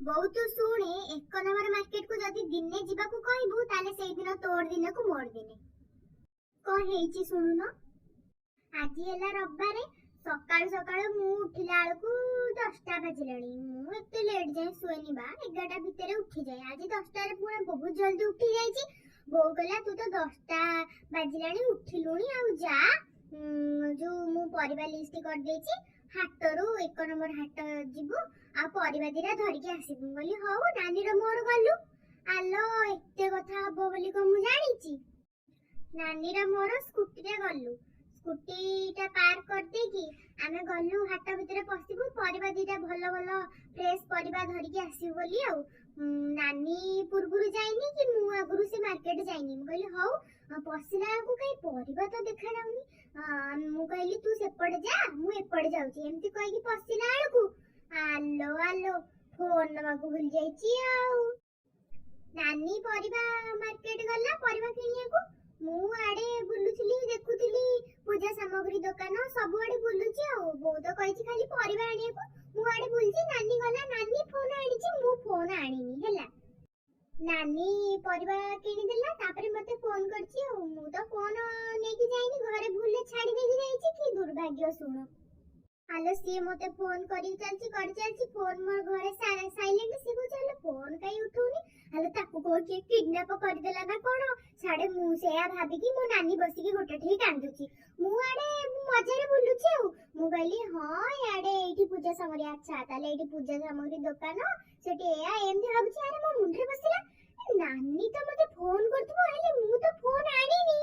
ବୋଉ ତୁ ଶୁଣେ, ଏକ ନମ୍ବର ମାର୍କେଟକୁ ଯଦି ଦିନେ ଯିବାକୁ କହିବୁ, ତାହେଲେ ସେଇଦିନ ତୋର ଦିନକୁ ମୋର ଦିନେ। କଣ ହେଇଛି ଶୁଣୁନ। ଆଜି ହେଲା ରବିବାରେ। ସକାଳୁ ସକାଳୁ ମୁଁ ଉଠିଲା ବେଳକୁ 10ଟା ବାଜିଲାଣି। ମୁଁ ଏତେ ଲେଟ୍ ଯାଏଁ ଶୁଏନି ବା, 11ଟା ଭିତରେ ଉଠିଯାଏ। ଆଜି 10ଟାରେ ପୁରା ବହୁତ ଜଲ୍ଦି ଉଠି ଯାଇଛି। ବୋଉ କହିଲା, ତୁ ତ 10ଟା ବାଜିଲାଣି ଉଠିଲୁଣି, ଆଉ ଯା, ଯୋଉ ମୁଁ ପରିବା ଲିଷ୍ଟ କରିଦେଇଛି, ହାଟରୁ ଏକ ନମ୍ବର ହାଟ ଯିବୁ ଆଉ ପରିବା ଦିଟା ଧରିକି ଆସିବୁ। ମୁଁ କହିଲି ହଉ। ନାନୀର ମୋର ଗଲୁ। ଆଲୋ, ଏତେ କଥା ହବ ବୋଲି କଣ ମୁଁ ଜାଣିଛି? ନାନୀର ମୋର ସ୍କୁଟିରେ ଗଲୁ। ସ୍କୁଟିଟା ପାର୍କ କରିଦେଇକି ଆମେ ଗଲୁ ହାଟ ଭିତରେ ପଶିବୁ, ପରିବା ଦିଟା ଭଲ ଭଲ ଫ୍ରେଶ ପରିବା ଧରିକି ଆସିବୁ ବୋଲି। ଆଉ ନାନୀ ପୂର୍ବରୁ ଯାଇନି କି ମୁଁ ଆଗରୁ ସେ ମାର୍କେଟ ଯାଇନି। ମୁଁ କହିଲି ହଉ। ପଶିଲା ବେଳକୁ କାଇଁ ପରିବା ତ ଦେଖାଯାଉନି। ମୁଁ କହିଲି ତୁ ସେପଟେ ଯା, ମୁଁ ଏପଟେ ଯାଉଛି। ଏମିତି କହିକି ପଶିଲା ବେଳକୁ ଆଲୋ ଆଲୋ, ଫୋନ ନବାକୁ ଭୁଲି ଯାଇଛି। ଆଉ ନାନୀ ପରିବା ମାର୍କେଟ ଗଲା ପରିବା କିଣିବାକୁ, ମୁଁ ଆଡେ ବୁଲୁଥିଲି, ଦେଖୁଥିଲି ପୂଜା ସାମଗ୍ରୀ ଦୋକାନ ସବୁଆଡେ ବୁଲୁଛି। ଆଉ ବୋଉ ତ କହିଛି ଖାଲି ପରିବା ଆଣିବାକୁ, ମୁଁ ଆଡେ ବୁଲୁଛି। ନାନୀ ଗଲା, ନାନୀ ଫୋନ ଆଣିଛି, ମୁଁ ଫୋନ ଆଣିନି। ହେଲା, ନାନୀ ପରିବା କିଣିଦେଲା, ତାପରେ ମତେ ଫୋନ କରିଛି। ଆଉ ମୁଁ ତ ଫୋନ ନେଇକି ଯାଇନି, ଘରେ ଭୁଲରେ ଛାଡି ଦେଇକି ଯାଇଛି। କି ଦୁର୍ଭାଗ୍ୟ ଶୁଣ। ଆଲୋ, ସିଏ ମତେ ଫୋନ କରିକି ଚାଲିଛି, କରି ଚାଲିଛି, ଫୋନ ମୋର ଘରେ ସାଇଲେଣ୍ଟ। ସିଏ କହୁଛି, ଆଲୋ, ଫୋନ କାଇଁ ଉଠଉନି? ଆଲୋ, ତାକୁ କଣ କିଏ କିଡନାପ କରିଦେଲା ନା କଣ? ସାଡେ ମୁଁ ସେୟା ଭାବିକି ମୋ ନାନୀ ବସିକି ଗୋଟେ ଠେଇ କାନ୍ଦୁଛି, ମୁଁ ଆଡେ ମଜାରେ ବୁଲୁଛି। ଆଉ ମୁଁ କହିଲି ହଁ, ଇଆଡେ ଏଇଠି ପୂଜା ସାମଗ୍ରୀ, ଆଚ୍ଛା ତାହେଲେ ଏଇଠି ପୂଜା ସାମଗ୍ରୀ ଦୋକାନ, ସେଠି ଏୟା, ଏମିତି ଭାବୁଛି। ଆରେ, ମୋ ମୁଣ୍ଡରେ ପଶିଲା, ଏ ନାନୀ ତ ମତେ ଫୋନ କରୁଥିବ, ହେଲେ ମୁଁ ତ ଫୋନ ଆଣିନି।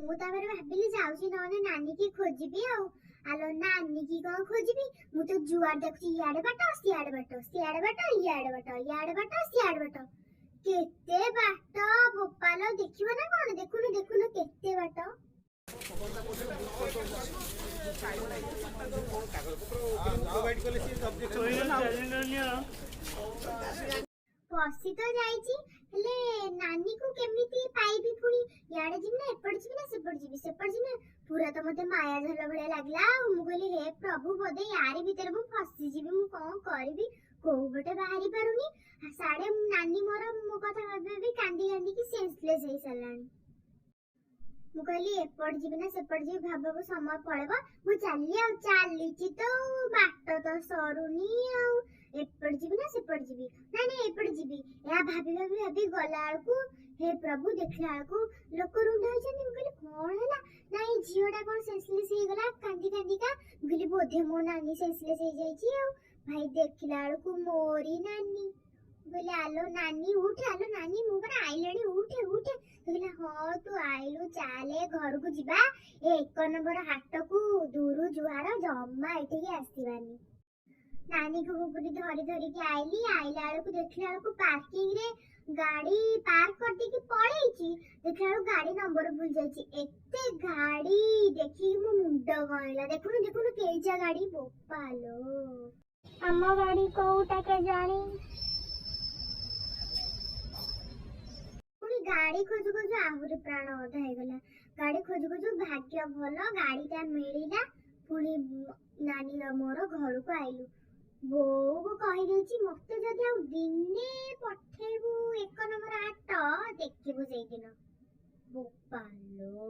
ମୁଁ ତାପରେ ଭାବିଲି ଯାଉଛି ନହେଲେ ନାନୀ କି ଖୋଜିବି। ଆଉ ଆଲୋ, ନାନୀ କି କଣ ଖୋଜିବି? ମୁଁ ତ ଯୁଆଡେ ଦେଖୁଛି ଇଆଡେ ବାଟ, ସିଆଡେ ବାଟ, ସିଆଡେ ବାଟ, ଇଆଡେ ବାଟ, ଇଆଡେ ବାଟ, ସିଆଡେ ବାଟ, କେତେ ବାଟ ବୋପାଲ! ଦେଖିବ ନା କଣ? ଦେଖୁନୁ ଦେଖୁନୁ କେତେ ବାଟ। ପ୍ରୋଭାଇଡ୍ କଲେ ସିଏ ଅବଜେକ୍ସନ ଦେବେ ନା ଆଉ। ପଶି ତ ଯାଇଛି, ହେଲେ ନାନୀକୁ କେମିତି ପାଇବି ପୁଣି? ଇଆଡେ ଯିବି ନା ଏପଟେ ଯିବି ନା ସେପଟେ ଯିବି, ସେପଟେ ଯିବି ନା, ପୁରା ତ ମତେ ମାୟା ଝାଲ ଭଳିଆ ଲାଗିଲା। ଆଉ ମୁଁ କହିଲି ହେ ପ୍ରଭୁ, ବୋଧେ ୟାରି ଭିତରେ ମୁଁ ଫସିଯିବି। ମୁଁ କଣ କରିବି? କୋଉ ପଟେ ବାହାରି ପାରୁନି। ସାଡେ ନାନୀ ମୋର ମୋ କଥା ଭାବି ଭାବି କାନ୍ଦି କାନ୍ଦିକି ସେନ୍ସଲେସ୍ ହେଇସାରିଲାଣି। ମୁଁ କହିଲି ଏପଟେ ଯିବି ନା ସେପଟେ ଯିବି, ଭାବୁ ଭାବୁ ସମୟ ପଳେଇବ। ମୁଁ ଚାଲିଲି ଆଉ ଚାଲିଛି ତ, ବାଟ ତ ସରୁନି। ଆଉ ଏପଟେ ଯିବି ନା ସେପଟେ ଯିବି? ନାଇଁ ନାଇଁ, ଏପଟେ ଯିବି। ଏହା ଭାବି ଭାବି ଭାବି ଗଲା ବେଳକୁ ହେ ପ୍ରଭୁ, ଦେଖିଲା ବେଳକୁ ଲୋକ ରୁଣ୍ଡ ହେଇଛନ୍ତି। ମୁଁ କହିଲି କଣ ହେଲା? ନାଇଁ, ଝିଅଟା କଣ ସେନ୍ସଲେସ୍ ହେଇଗଲା କାନ୍ଦି କାନ୍ଦିକା। ମୁଁ କହିଲି ବୋଧେ ମୋ ନାନୀ ସେନ୍ସଲେସ୍ ହେଇଯାଇଛି। ଆଉ ଭାଇ, ଦେଖିଲା ବେଳକୁ ମୋରି ନାନୀ। ମୁଁ କହିଲି ଆଲୋ ନାନୀ, ଉଠେ, ଆଲୋ ନାନୀ, ମୁଁ ପରା ଆଇଲିଣି, ଉଠେ ଉଠେ। କହିଲା ହଁ, ତୁ ଆଇଲୁ, ଚାଲେ ଘରକୁ ଯିବା, ଏ ଏକ ନମ୍ବର ହାଟକୁ ଦୂରୁ ଜୁହାର, ଜମା ଏଠିକି ଆସିବାନି। ନାନୀକୁ ମୁଁ ପୁଣି ଧରି ଧରିକି ଆଇଲି। ଆଇଲା ବେଳକୁ ଦେଖିଲା ବେଳକୁ ପାର୍କିଂ ରେ ଗାଡି ପାର୍କ କରିଦେଇକି ପଳେଇଛି, ଦେଖିଲା ବେଳକୁ ଗାଡି ନମ୍ବର ଭୁଲି ଯାଇଛି। ଏତେ ଗାଡି ଦେଖିକି ମୋ ମୁଣ୍ଡ କଣ ହେଲା। ଦେଖୁନୁ ଦେଖୁନୁ କେଇଟା ଗାଡି, ବୋପାଲୋ! ଆମ ଗାଡି କୋଉଟା କେଜାଣି? ପୁଣି ଗାଡି ଖୋଜୁ ଖୋଜୁ ଆହୁରି ପ୍ରାଣ ଅଧା ହେଇଗଲା। ଗାଡି ଖୋଜୁ ଖୋଜୁ ଭାଗ୍ୟ ଭଲ ଗାଡିଟା ମିଳିଲା। ପୁଣି ନାନୀର ମୋର ଘରକୁ ଆଇଲୁ। ବୋଉକୁ କହିଦେଇଛି, ମତେ ଯଦି ଆଉ ଦିନେ ପଠେଇବୁ ଏକ ନମ୍ବର ହାଟ, ଦେଖିବୁ ସେଇଦିନ, ବୋପାଲୋ।